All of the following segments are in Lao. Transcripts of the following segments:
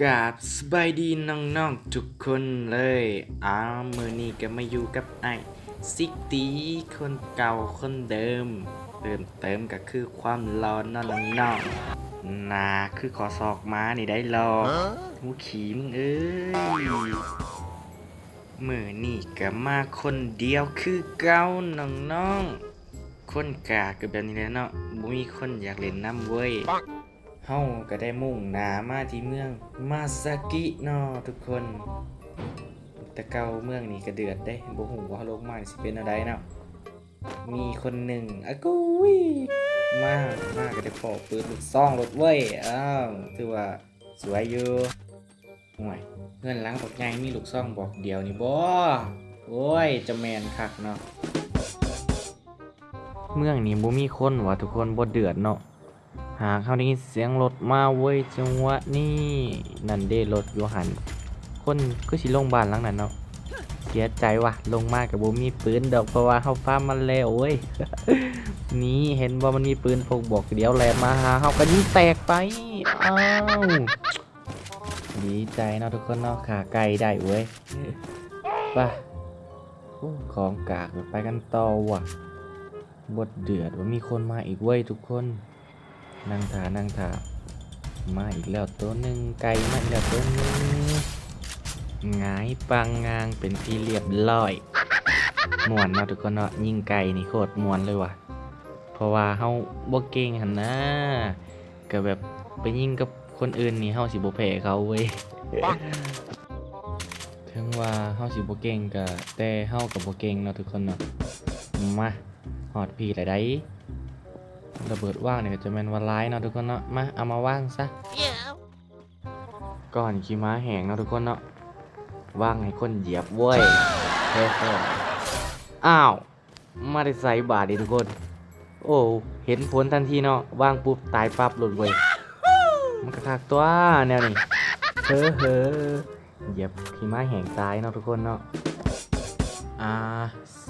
ກາບສະບາຍດີນ້ອງໆທຸກຄົນເລີຍ. ອ້າວ ມື້ນີ້ກໍມາຢູ່ກັບອ້າຍຊິກຕີ ຄົນເກົ່າຄົນເດີມ, ເພີ່ມເຕີມກໍຄືຄວາມຫຼໍ່ເນາະນ້ອງໆ. ໜ້າຄືຂໍ້ສອກໝານີ້ໄດ໋ຫຼໍ່. ຫະ? ຫູຂີ້ມຶງເອີຍ. ມື້ນີ້ກໍມາຄົນດຽວຄືເກົ່ານ້ອງໆ. ຄົນກາກກໍແບບນີ້ແຫຼະເນາະ, ບໍ່ມີຄົນຢາກຫຼິ້ນນຳເວີຍ. ເຮົາກໍໄດ້ມຸ່ງໜ້າມາທີ່ເມືອງມາຊາກິເນາະທຸກຄົນ. ແຕ່ເກົ່າເມືອງນີ້ກໍເດືອດເດ້, ບໍ່ຮູ້ວ່າເຮົາລົງມານີ້ຊິເປັນແນວໃດເນາະ. ມີຄົນໜຶ່ງ ອາກຸຍ ມາ ມາກໍໄດ້ພໍ້ປືນລູກຊອງໂລດເວີຍ. ອ້າວ ຖືວ່າສວຍຢູ່. ໂອ້ຍ ເຮືອນຫຼັງບັກໃຫຍ່ມີລູກຊອງບອກດຽວນີ້ບໍ? ໂອ້ຍ ຈະແມ່ນຄັກເນາະ. ເມືອງນີ້ບໍ່ມີຄົນຫວາທຸກຄົນ, ບໍ່ເດືອດເນາະ. ຫາກເຮົາໄດ້ຍິນສຽງລົດມາເວີຍ ຈັງຫວະນີ້ ນັ້ນເດ້ ລົດຢູ່ຫັ້ນ. ຄົນຄືຊິລົງບ້ານຫຼັງນັ້ນເນາະ. ເສຍໃຈວ່າ ລົງມາກໍບໍ່ມີປືນດອກ ເພາະວ່າເຮົາຟາມມາແລ້ວເວີຍ. ນີ້ ເຫັນບໍ່ ມັນມີປືນພົກບອກດຽວແລ່ນມາຫາເຮົາ ກໍຍິງແຕກໄປ. ອ້າວ ດີໃຈເນາະທຸກຄົນເນາະ, ຂ້າໄກ່ໄດ້ເວີຍ. ໄປ ໂອ້ ຂອງກາກ ໄປກັນຕໍ່ວ່າ. ບົດເດືອດວ່າ ມີຄົນມາອີກເວີຍທຸກຄົນ. ນັ່ງຖ້າ ນັ່ງຖ້າ. ມາອີກແລ້ວໂຕໜຶ່ງ, ໄກ່ມາອີກແລ້ວໂຕໜຶ່ງ. ຫງາຍປາງງາງເປັນທີ່ລຽບລ້ອຍ. ມ່ວນເນາະທຸກຄົນເນາະ, ຍິງໄກ່ນີ້ໂຄດມ່ວນເລີຍວ່າ. ເພາະວ່າເຮົາບໍ່ເກັ່ງຫັ້ນນາ, ກໍແບບໄປຍິງກັບຄົນອື່ນນີ້ ເຮົາຊິບໍ່ແພ້ເຂົາເວີຍ. ເຖິງວ່າເຮົາຊິບໍ່ເກັ່ງ ກໍ ແຕ່ເຮົາກໍບໍ່ເກັ່ງເນາະທຸກຄົນເນາະ. ມາ ຮອດພີ້ແລ້ວໃດ໋. ລະເບີດວາງນີ້ກໍຈະແມ່ນວ່າຫຼາຍເນາະທຸກຄົນເນາະ. ມາ ເອົາມາວາງຊະ. ກ້ອນຂີ້ໝາແຫ້ງເນາະທຸກຄົນເນາະ, ວາງໃຫ້ຄົນຢຽບເວີຍ. ເຮີ້ໆ ອ້າວ ມາແຕ່ໃສບາດນີ້ທຸກຄົນ? ໂອ້ ເຫັນຜົນທັນທີເນາະ, ວາງປຸບຕາຍປັບໂລດເວີຍ. ມັນກໍຄັກຕົວະແນວນີ້. ເຮີ້ໆ ຢຽບຂີ້ໝາແຫ້ງຕາຍເນາະທຸກຄົນເນາະ. ອ່າ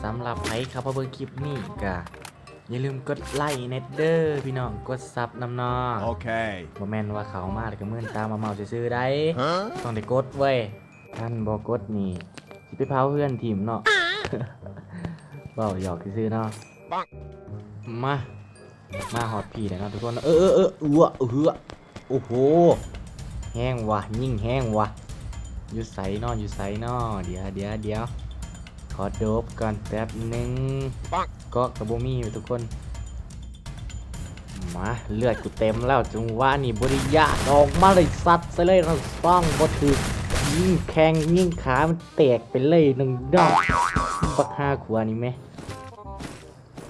ສຳລັບໃຜເຂົ້າມາເບິ່ງຄລິບນີ້ ກໍຢ່າລືມກົດໄລແດ່ເດີພີ່ນ້ອງ, ກົດຊັບນຳເນາະ. ໂອເຄ ບໍ່ແມ່ນວ່າເຂົ້າມາແລ້ວກໍມືນຕາເມົາໆຊື່ໆໄດ໋. ຮະ? ຕ້ອງໄດ້ກົດເວີຍ. ຄັນບໍ່ກົດນີ້ ຊິໄປເຜົາເຮືອນຖິ້ມເນາະ. ເວົ້າຫຍອກຊື່ໆເນາະ. ມາ ມາຮອດພີ້ແລ້ວເນາະທຸກຄົນ. ເອີ ເອີ ເອີ ເອືອ ເອືອ ໂອ້ໂຫ ແຮງວ່ະ ຍິງແຮງວ່ະ. ຢູ່ໃສເນາະ ຢູ່ໃສເນາະ? ດຽວ ດຽວ ດຽວ ຂໍໂດບກ່ອນແປັບໜຶ່ງ. ເກາະກໍບໍ່ມີທຸກຄົນ. ມາ ເລືອດກູເຕັມແລ້ວ ຈັງຫວະນີ້ບໍ່ໄດ້ຢ້ານ, ອອກມາເລີຍ ຊັດໃສ່ເລີຍ. ເຮົາຕ້ອງບໍ່ຖືກ ຍິງແຂ້ງຍິງຂາ ມັນແຕກໄປເລີຍໜຶ່ງດອກ. ບັກຫາຂວານີ້ແມະ.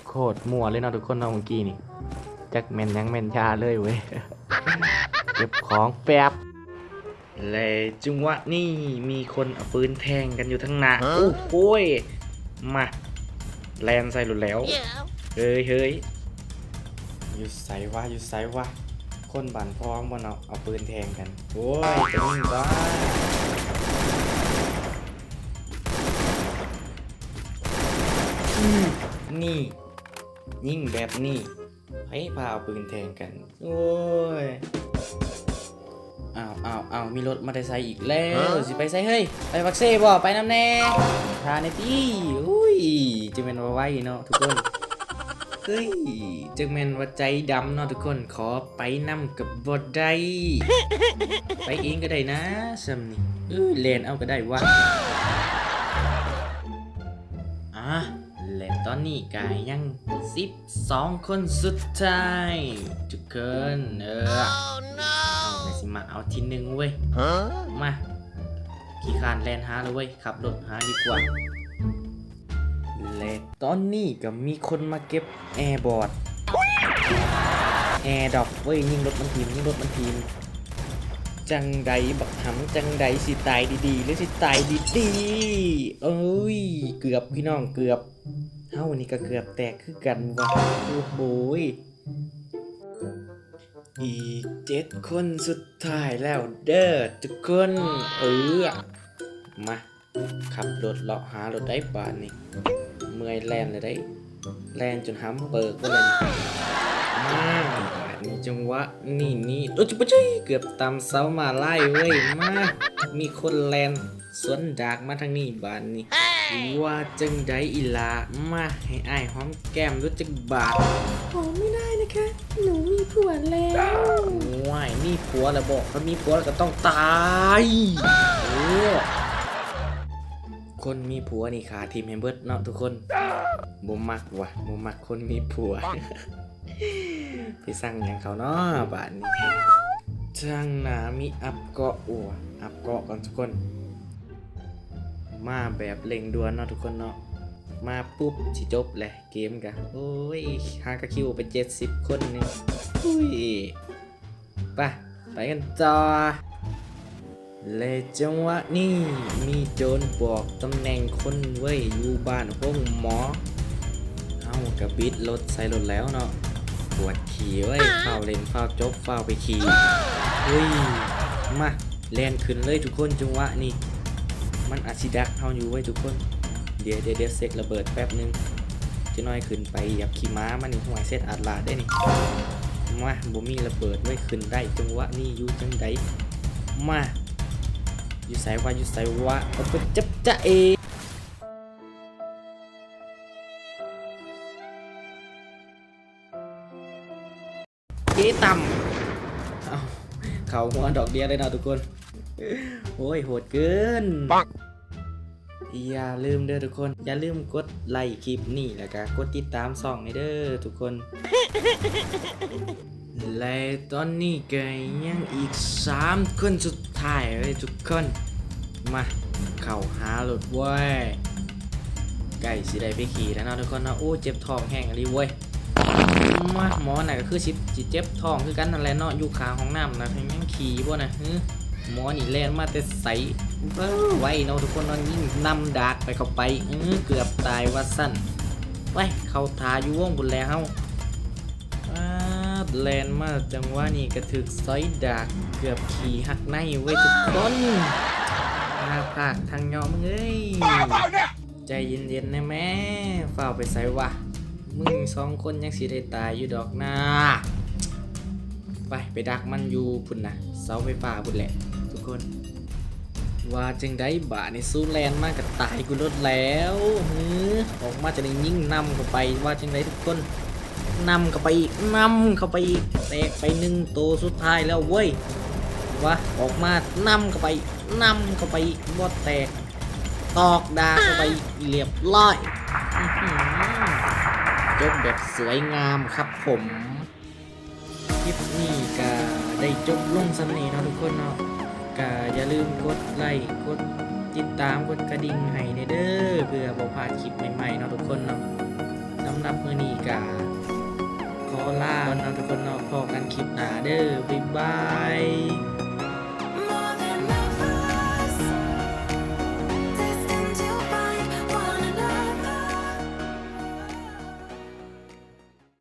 ໂຄດມົ້ວເລີຍເນາະທຸກຄົນເນາະ ເມື່ອກີ້ນີ້. ຈັກແມ່ນຫຍັງແມ່ນຢາເລີຍເວີຍ. ເກັບຂອງແປັບ. ແລະ ຈັງຫວະນີ້ມີຄົນເອົາປືນແທງກັນຢູ່ທາງໜ້າ. ຮະ? ໂອ້ໂຫຍ ມາ ແລ່ນໃສ່ໂລດແລ້ວ. ເຮີ້ຍ ເຮີ້ຍ ຢູ່ໃສວະ ຢູ່ໃສວະ? ຄົນບ້ານພອງບໍ່ເນາະ ເອົາປືນແທງກັນ. ໂອ້ຍ ໄປຍິງກ່ອນ. ອືມ ນີ້ ຍິງແບບນີ້ ໃຜພາເອົາປືນແທງກັນ? ໂອ້ຍ ອ້າວ ອ້າວ ອ້າວ ມີລົດມາແຕ່ໃສອີກແລ້ວ? ຮະ? ຊິໄປໃສເຮີ້ຍ? ໄປປາກເຊບໍ່? ໄປນຳແດ່ ຖ້າແດ່ຕິ. ອຸ້ຍ ຈັ່ງແມ່ນວ່າໄວເນາະທຸກຄົນ. ເຮີ້ຍ ຈັ່ງແມ່ນວ່າໃຈດຳເນາະທຸກຄົນ, ຂໍໄປນຳກໍບໍ່ໄດ້. ໄປເອງກໍໄດ້ນະ ຊ່ຳນີ້. ເອີ ແລ່ນເອົາກໍໄດ້ວະ. ອ່າ ແລະ ຕອນນີ້ກໍຍັງສິບສອງຄົນສຸດທ້າຍທຸກຄົນ. ເອີ ເຮົາກໍຊິມາເອົາທີໜຶ່ງເວີຍ. ຮະ? ມາ ຂີ້ຄ້ານແລ່ນຫາແລ້ວເວີຍ, ຂັບລົດຫາດີກວ່າ. ແລະ ຕອນນີ້ກໍມີຄົນມາເກັບແອບອດ ແອດຣອບເວີຍ. ຍິງລົດມັນຖິ້ມ ຍິງລົດມັນຖິ້ມ. ຈັ່ງໃດບັກຫຳ ຈັ່ງໃດ ຊິຕາຍດີໆ ຫຼື ຊິຕາຍດີໆ? ໂອ້ຍ ເກືອບພີ່ນ້ອງ ເກືອບ. ເຮົານີ້ກໍເກືອບແຕກຄືກັນວ່າ. ໂອ້ໂຫຍ ອີກເຈັດຄົນສຸດທ້າຍແລ້ວເດີທຸກຄົນ. ເອີ ມາ ຂັບລົດເລາະຫາໂລດໄດ໋ບາດນີ້. ເມື່ອຍແລ່ນແລ້ວໄດ໋ ແລ່ນຈົນຫຳເປີກເບິດແລ້ວນີ້. ມາ ບາດ ນີ້ ຈັງຫວະນີ້ນີ້ ໂອ້ຍ ເກືອບຕຳເສົາມ້າລາຍເວີຍ. ມາ ມີຄົນແລ່ນສວນດາກມາທາງນີ້ບາດນີ້. ວ່າຈັ່ງໃດອີ່ຫຼ້າ? ມາ ໃຫ້ອ້າຍຫອມແກ້ມດູຈັກບາດ. หอมไม่ได้นะคะ หนูมีผัวแล้ว. ໂອ້ຍ ມີຜົວແລ້ວບໍ? ຄັນມີຜົວແລ້ວກໍຕ້ອງຕາຍ. ໂອ້ ຄົນມີຜົວນີ້ຂ້າຖິ້ມໃຫ້ເບິດເນາະທຸກຄົນ. ບໍ່ມັກວ່າ ບໍ່ມັກຄົນມີຜົວ. ໄປສັ່ງຫຍັງເຂົາເນາະບາດນີ້. ທາງໜ້າມີອັບເກາະ. ໂອ້ ອັບເກາະກ່ອນທຸກຄົນ. ມາແບບເລັ່ງດ່ວນເນາະທຸກຄົນເນາະ. ມາປຸບຊິຈົບແຫຼະເກມກະ. ໂອ້ຍ ຫາກະຄິວໄປເຈັດສິບຄົນນີ້. ອຸ້ຍ ໄປ ໄປກັນຕໍ່. ແລະ ຈັງຫວະນີ້ມີໂຈນບອກຕຳແໜ່ງຄົນເວີຍ ຢູ່ບ້ານໂຮງໝໍ. ເຮົາກະບິດລົດໃສ່ໂລດແລ້ວເນາະ. ປວດຂີ້ເວີຍ ຟ້າວເຫຼັ້ນ ຟ້າວຈົບ ຟ້າວໄປຂີ້. ເຮີ້ຍ ມາ ແລ່ນຂຶ້ນເລີຍທຸກຄົນ. ຈັງຫວະນີ້ມັນອາດຊິດັກເຮົາຢູ່ເວີຍທຸກຄົນ. ດຽວ ດຽວ ດຽວ ເຊັກລະເບີດແປັບໜຶ່ງ. ຈັກໜ້ອຍຂຶ້ນໄປຢາກຂີ່ມ້າມັນນີ້ ຫ້ວຍ ເຊັດອາດລາດເດ້ນີ້. ມາ ບໍ່ມີລະເບີດເວີຍ ຂຶ້ນໄດ້. ຈັງຫວະນີ້ຢູ່ຈັ່ງໃດ? ມາ ຢູ່ໃສວະ ຢູ່ໃສວະ? ເອົາໄປຈັບຈະເອ ເອ ຕຳ. ເອົ້າ ເຂົ້າຫົວດອກດຽວເລີຍເນາະທຸກຄົນ. ໂອ້ຍ ໂຫດເກີນ. ຢ່າລືມເດີທຸກຄົນ ຢ່າລືມກົດໄລຄລິບນີ້ ແລ້ວກະກົດຕິດຕາມຊ່ອງນີ້ເດີທຸກຄົນ. ແລະ ຕອນນີ້ກະຍັງອີກສາມຄົນສຸດທ້າຍເວີຍທຸກຄົນ. ມາ ເຂົ້າຫາໂລດເວີຍ. ໃກ້ຊິໄດ້ໄປຂີ່ແລ້ວເນາະທຸກຄົນເນາະ. ໂອ້ ເຈັບທ້ອງແຮງອີ່ຫຼີເວີຍ. ມາ ໝໍນະກະຄືຊິ ຊິເຈັບທ້ອງຄືກັນຫັ້ນແຫຼະເນາະ. ຢູ່ຂ້າງຫ້ອງນ້ຳນະ ຍັງຂີ່ບໍ່ນະ? ຫື ໝໍນີ້ແລ່ນມາແຕ່ໃສ? ເອີ ໄວເນາະທຸກຄົນເນາະ. ຍິງນຳດາກໄປເຂົ້າໄປ. ເອີ ເກືອບຕາຍວ່າຊັ້ນ. ໄປ ເຂົ້າຖ້າຢູ່ວົງພຸ້ນແຫຼະເຮົາ. ປາດ ແລ່ນມາ ຈັງຫວະນີ້ກະຖືກສອຍດາກ ເກືອບຂີ້ຮັກໃນເວີຍທຸກຄົນ. ໜ້າພາກທາງຍອມເອີຍ. ໃຈເຢັນໆ ແນ່ແມ້ ຟ້າວໄປໃສວະ? ມຶງສອງຄົນຍັງຊິໄດ້ຕາຍຢູ່ດອກນາ. ໄປ ໄປດັກມັນຢູ່ພຸ້ນນະ ເສົາໄຟຟ້າພຸ້ນແຫຼະທຸກຄົນ. ວ່າຈັ່ງໃດບາດນີ້ ສູແລ່ນມາກະຕາຍກູໂລດແລ້ວ. ຫື ອອກມາຈະໄດ້ຍິງນຳເຂົ້າໄປ. ວ່າຈັ່ງໃດທຸກຄົນ? ນຳເຂົ້າໄປອີກ ນຳເຂົ້າໄປອີກ. ແຕກໄປໜຶ່ງໂຕສຸດທ້າຍແລ້ວເວີຍ. ວ່າ ອອກມາ ນຳເຂົ້າໄປ ນຳເຂົ້າໄປອີກ. ບໍ່ແຕກ. ຕອກດາກເຂົ້າໄປ ຮຽບຮ້ອຍ. ອື້ຫື ຈົບແບບສວຍງາມຄັບຜົມ. ຄລິບນີ້ກະໄດ້ຈົບລົງສ່ຳນີ້ເນາະທຸກຄົນເນາະ. ກະຢ່າລືມກົດໄລ ກົດຕິດຕາມ ກົດກະດິ່ງໃຫ້ແດ່ເດີ ເພື່ອບໍ່ພາດຄລິບໃໝ່ໆ ເນາະທຸກຄົນເນາະ. ສຳລັບມື້ນີ້ກະຂໍລາກ່ອນເນາະທຸກຄົນເນາະ. ພໍ້ກັນຄລິບໜ້າເດີ. ບາຍບາຍ.